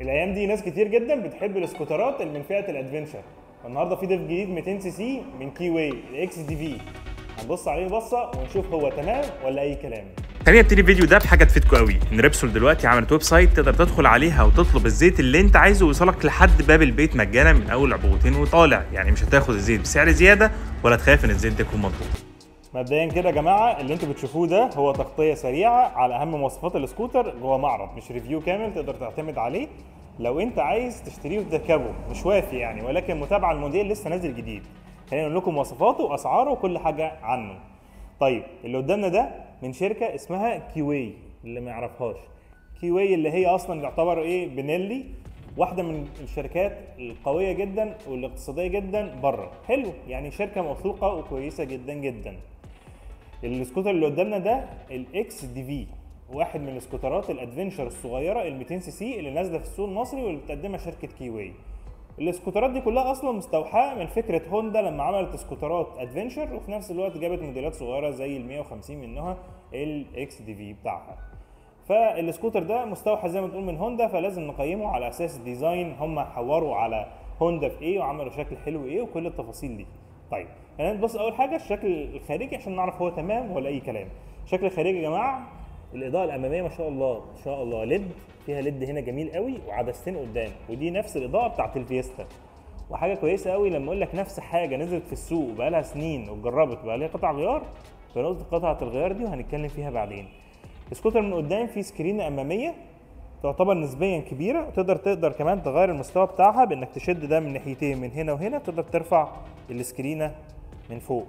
الايام دي ناس كتير جدا بتحب السكوترات اللي من فئة ال adventure. النهارده في ضيف جديد 200 سي سي من كيواي ال XDV، هنبص عليه بصة ونشوف هو تمام ولا اي كلام. خليني ابتدي الفيديو ده بحاجة تفيدكم قوي، ان ريبسول دلوقتي عملت website تقدر تدخل عليها وتطلب الزيت اللي انت عايزه ويوصلك لحد باب البيت مجانا من اول عبوتين وطالع، يعني مش هتاخد الزيت بسعر زيادة ولا تخاف ان الزيت ده يكون مضروب. مبدئيا كده يا جماعة اللي انتوا بتشوفوه ده هو تغطيه سريعة على اهم مواصفات السكوتر جوه معرض، مش review كامل تقدر تعتمد عليه لو انت عايز تشتريه وتركبه، مش وافي يعني، ولكن متابعه الموديل لسه نازل جديد. خلينا نقول لكم مواصفاته واسعاره وكل حاجة عنه. طيب اللي قدامنا ده من شركة اسمها كيواي، اللي ما يعرفهاش كيواي اللي هي اصلا تعتبر ايه، بنيلي، واحدة من الشركات القوية جدا والاقتصادية جدا بره. حلو، يعني شركة موثوقة وكويسة جدا جدا. السكوتر اللي قدامنا ده ال XDV، واحد من السكوترات ال adventure الصغيرة ال 200 سي سي اللي نازله في السوق المصري واللي بتقدمها شركة كيواي. السكوترات دي كلها اصلا مستوحاة من فكرة هوندا لما عملت سكوترات adventure، وفي نفس الوقت جابت موديلات صغيرة زي ال 150 منها ال XDV بتاعها. فالسكوتر ده مستوحى زي ما تقول من هوندا، فلازم نقيمه على اساس ال design، هم حوروا على هوندا في ايه وعملوا شكل حلو ايه وكل التفاصيل دي. طيب خلينا نبص اول حاجة الشكل الخارجي عشان نعرف هو تمام ولا اي كلام. الشكل الخارجي يا جماعة، الاضاءة الامامية ما شاء الله ما شاء الله LED، فيها LED هنا جميل قوي وعدستين قدام، ودي نفس الاضاءة بتاعت الفيستا. وحاجه كويسة قوي لما اقول لك نفس حاجة نزلت في السوق بقى لها سنين واتجربت بقى لها قطع غيار، فنقطه قطعه الغيار دي وهنتكلم فيها بعدين. السكوتر من قدام فيه screen امامية تعتبر نسبيا كبيرة، تقدر كمان تغير المستوى بتاعها بانك تشد ده من ناحيتين، من هنا وهنا، تقدر ترفع ال screen من فوق.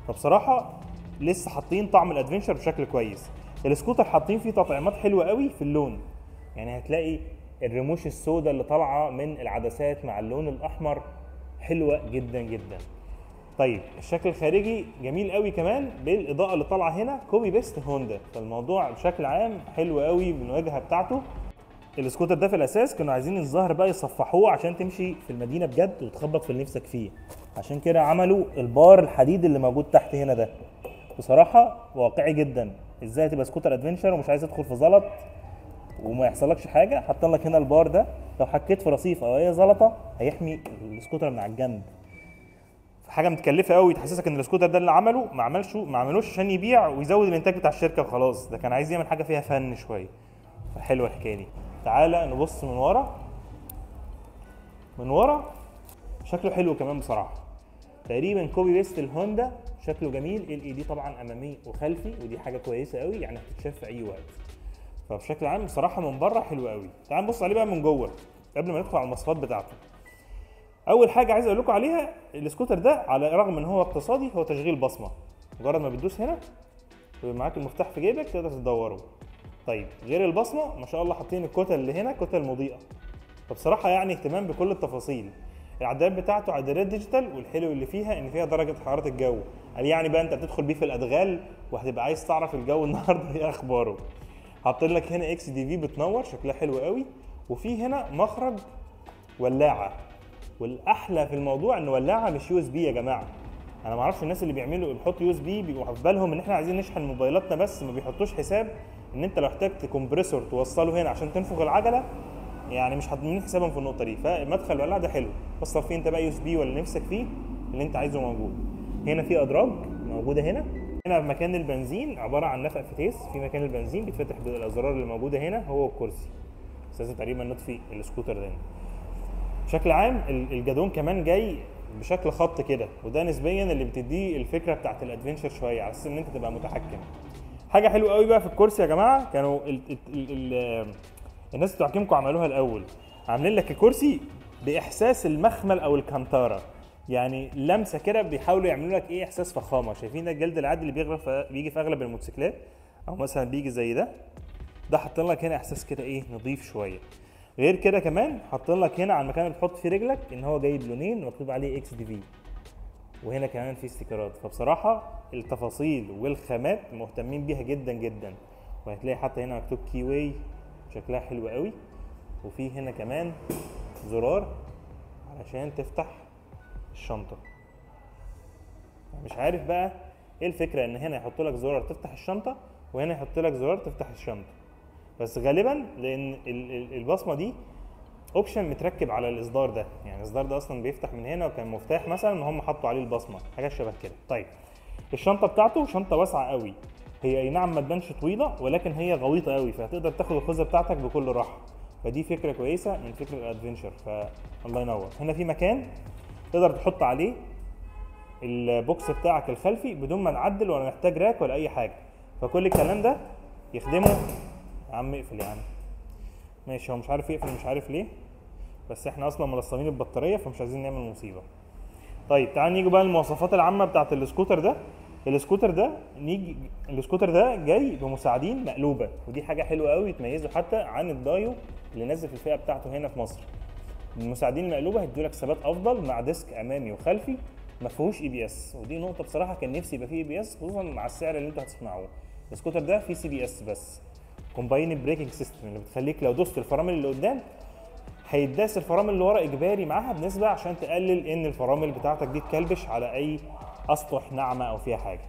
فبصراحة لسه حاطين طعم ال adventure بشكل كويس. السكوتر حاطين فيه تطعيمات حلوة قوي في اللون، يعني هتلاقي الرموش السوداء اللي طالعه من العدسات مع اللون الاحمر حلوة جدا جدا. طيب الشكل الخارجي جميل قوي كمان بالاضاءة اللي طالعه هنا، copy paste هوندا، فالموضوع بشكل عام حلو قوي بالواجهه بتاعته. السكوتر ده في الاساس كانوا عايزين الظهر بقى يصفحوه عشان تمشي في المدينة بجد وتخبط في اللي نفسك فيه، عشان كده عملوا البار الحديد اللي موجود تحت هنا ده. بصراحة واقعي جدا، ازاي تبقى سكوتر adventure ومش عايز تدخل في زلط وما يحصلكش حاجة، حاطين لك هنا البار ده، لو حكيت في رصيف او اي زلطه هيحمي السكوتر من على الجنب. حاجة متكلفه قوي تحسسك ان السكوتر ده اللي عمله ما عملوش عشان يبيع ويزود الانتاج بتاع الشركة وخلاص، ده كان عايز يعمل حاجة فيها فن شوية. فحلوه الحكاية دي. تعالى نبص من ورا. من ورا شكله حلو كمان بصراحة، تقريبا copy paste الهوندا، شكله جميل. LED طبعا امامي وخلفي، ودي حاجة كويسة قوي يعني هتتشاف في اي وقت. فبشكل عام بصراحة من بره حلو قوي. تعال نبص عليه بقى من جوه قبل ما ندخل على المواصفات بتاعته. اول حاجة عايز اقول لكم عليها، السكوتر ده على الرغم ان هو اقتصادي هو تشغيل بصمة، مجرد ما بتدوس هنا ويبقى معاك المفتاح في جيبك تقدر تدوره. طيب غير البصمة ما شاء الله حاطين الكتل اللي هنا كتل مضيئة، فبصراحة يعني اهتمام بكل التفاصيل. العدادات بتاعته عدادات digital، والحلو اللي فيها ان فيها درجه حرارة الجو، قال يعني بقى انت بتدخل بيه في الادغال وهتبقى عايز تعرف الجو النهارده ايه اخباره. حاطين لك هنا XDV بتنور شكلها حلو قوي، وفي هنا مخرج ولاعه. والاحلى في الموضوع ان ولاعه مش USB يا جماعة. انا ما اعرفش الناس اللي بيعملوا بيحطوا USB بيبقوا في بالهم ان احنا عايزين نشحن موبايلاتنا بس، ما بيحطوش حساب ان انت لو احتجت compressor توصله هنا عشان تنفخ العجلة، يعني مش حاطين حسابهم في النقطة دي. فمدخل الولاعه ده حلو، وصل فيه انت بقى USB ولا نفسك فيه اللي انت عايزه موجود. هنا في ادراج موجودة هنا. هنا في مكان البنزين عبارة عن نفق فتيس، في مكان البنزين بيتفتح بالازرار اللي موجودة هنا هو الكرسي، بس لازم تقريبا نطفي السكوتر ده. بشكل عام الجدون كمان جاي بشكل خط كده، وده نسبيا اللي بتديه الفكرة بتاعت ال adventure شوية، على اساس ان انت تبقى متحكم. حاجة حلوة قوي بقى في الكرسي يا جماعة، كانوا ال ال ال الناس بتوع كيمكو عملوها الاول، عاملين لك الكرسي باحساس المخمل او الكانتارا، يعني لمسه كده بيحاولوا يعملوا لك ايه، احساس فخامة. شايفين ده الجلد العادي اللي بيجي في اغلب الموتوسيكلات، او مثلا بيجي زي ده، ده حاطين لك هنا احساس كده ايه، نظيف شوية. غير كده كمان حاطين لك هنا على المكان اللي بتحط فيه رجلك ان هو جايب لونين مكتوب عليه XDV، وهنا كمان في استيكرات. فبصراحة التفاصيل والخامات مهتمين بيها جدا جدا، وهتلاقي حتى هنا مكتوب كيواي شكلها حلو قوي. وفي هنا كمان زرار علشان تفتح الشنطة. مش عارف بقى ايه الفكرة ان هنا يحط لك زرار تفتح الشنطة وهنا يحط لك زرار تفتح الشنطة، بس غالبا لان البصمة دي option متركب على الاصدار ده، يعني الاصدار ده اصلا بيفتح من هنا وكان مفتاح مثلا ان هم حطوا عليه البصمة، حاجة شبه كده. طيب الشنطة بتاعته شنطه واسعة قوي، هي اي نعم ما تبانش طويلة ولكن هي غويطه قوي، فهتقدر تاخد الخوذه بتاعتك بكل راحة، فدي فكرة كويسة من فكرة ال adventure، فالله ينور. هنا في مكان تقدر تحط عليه ال box بتاعك الخلفي بدون ما نعدل ولا نحتاج rack ولا اي حاجة، فكل الكلام ده يخدمه. يا عم اقفل يا عم، ماشي، هو مش عارف يقفل مش عارف ليه، بس احنا اصلا ملصمين البطارية فمش عايزين نعمل مصيبة. طيب تعال نيجي بقى للمواصفات العامة بتاعت السكوتر ده. السكوتر ده جاي بمساعدين مقلوبة، ودي حاجة حلوة قوي تميزه حتى عن الدايو اللي نازل في الفئة بتاعته هنا في مصر. المساعدين المقلوبة هيدوا لك ثبات افضل مع disc امامي وخلفي، ما فيهوش ABS، ودي نقطة بصراحة كان نفسي يبقى فيه ABS خصوصا مع السعر اللي انتوا هتسمعوه. السكوتر ده فيه CBS بس، combined braking system، اللي بتخليك لو دوست الفرامل اللي قدام هيداس الفرامل اللي ورا اجباري معاها بنسبة، عشان تقلل ان الفرامل بتاعتك دي تكلبش على اي اسطح ناعمة او فيها حاجة.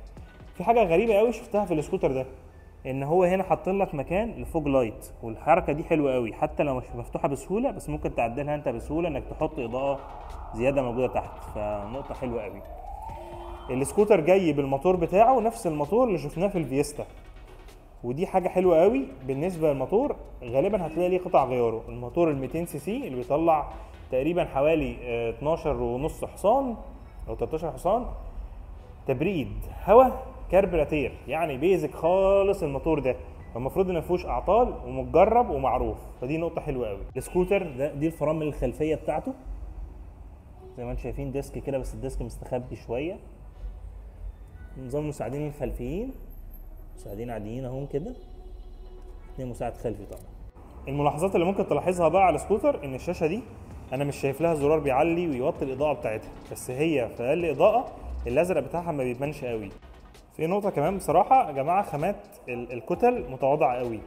في حاجة غريبة قوي شفتها في السكوتر ده، ان هو هنا حاطين لك مكان ل fog light، والحركة دي حلوة قوي حتى لو مش مفتوحة بسهولة، بس ممكن تعدلها انت بسهولة انك تحط اضاءه زيادة موجودة تحت، فنقطه حلوة قوي. السكوتر جاي بالموتور بتاعه نفس الموتور اللي شفناه في الفيستا، ودي حاجة حلوة قوي بالنسبة للموتور. غالبا هتلاقي ليه قطع غياره، الموتور ال 200 سي سي اللي بيطلع تقريبا حوالي 12.5 حصان او 13 حصان، تبريد هواء كربراتير، يعني basic خالص الموتور ده، فالمفروض ان مفيهوش اعطال ومتجرب ومعروف، فدي نقطة حلوة قوي. السكوتر ده دي الفرامل الخلفية بتاعته زي ما انتم شايفين، disc كده بس ال disc مستخبي شوية. نظام المساعدين الخلفيين، مساعدين عاديين اهم كده، 2 مساعد خلفي طبعا. الملاحظات اللي ممكن تلاحظها بقى على السكوتر ان الشاشة دي انا مش شايف لها زرار بيعلي ويوطي الاضاءة بتاعتها، بس هي في اقل اضاءه الازرق بتاعها ما بيبانش قوي. في نقطة كمان بصراحة يا جماعة، خامات الكتل متواضعة قوي،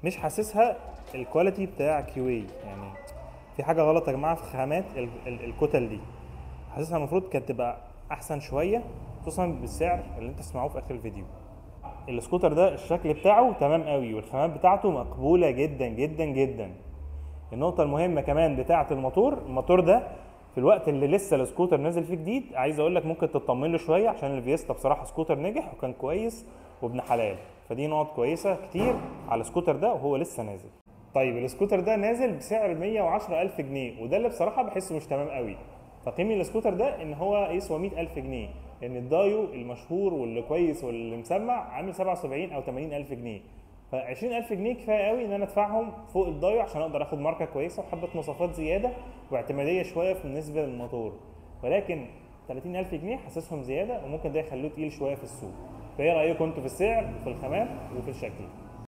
مش حاسسها ال quality بتاع كيوي، يعني في حاجة غلط يا جماعة في خامات الكتل دي، حاسسها المفروض كانت تبقى احسن شوية، خصوصا بالسعر اللي انت تسمعوه في اخر الفيديو. السكوتر ده الشكل بتاعه تمام قوي، والخامات بتاعته مقبولة جدا جدا جدا. النقطة المهمة كمان بتاعه الموتور، الموتور ده في الوقت اللي لسه السكوتر نازل فيه جديد، عايز اقول لك ممكن تطمن له شوية، عشان الفيستا بصراحة سكوتر نجح وكان كويس وابن حلال، فدي نقط كويسة كتير على السكوتر ده وهو لسه نازل. طيب السكوتر ده نازل بسعر 110,000 جنيه، وده اللي بصراحة بحسه مش تمام قوي. تقييم السكوتر ده ان هو يسوى 100,000 جنيه، لان الدايو المشهور واللي كويس واللي مسمع عامل 77 او 80,000 جنيه، ف 20,000 جنيه كفاية قوي ان انا ادفعهم فوق الدايو عشان اقدر اخد ماركة كويسة وحبه مواصفات زيادة واعتماديه شوية بالنسبة للموتور، ولكن 30,000 جنيه حاسسهم زيادة وممكن ده يخلوه تقيل شوية في السوق. فايه رايكم انتوا في السعر وفي الخامات وفي الشكل؟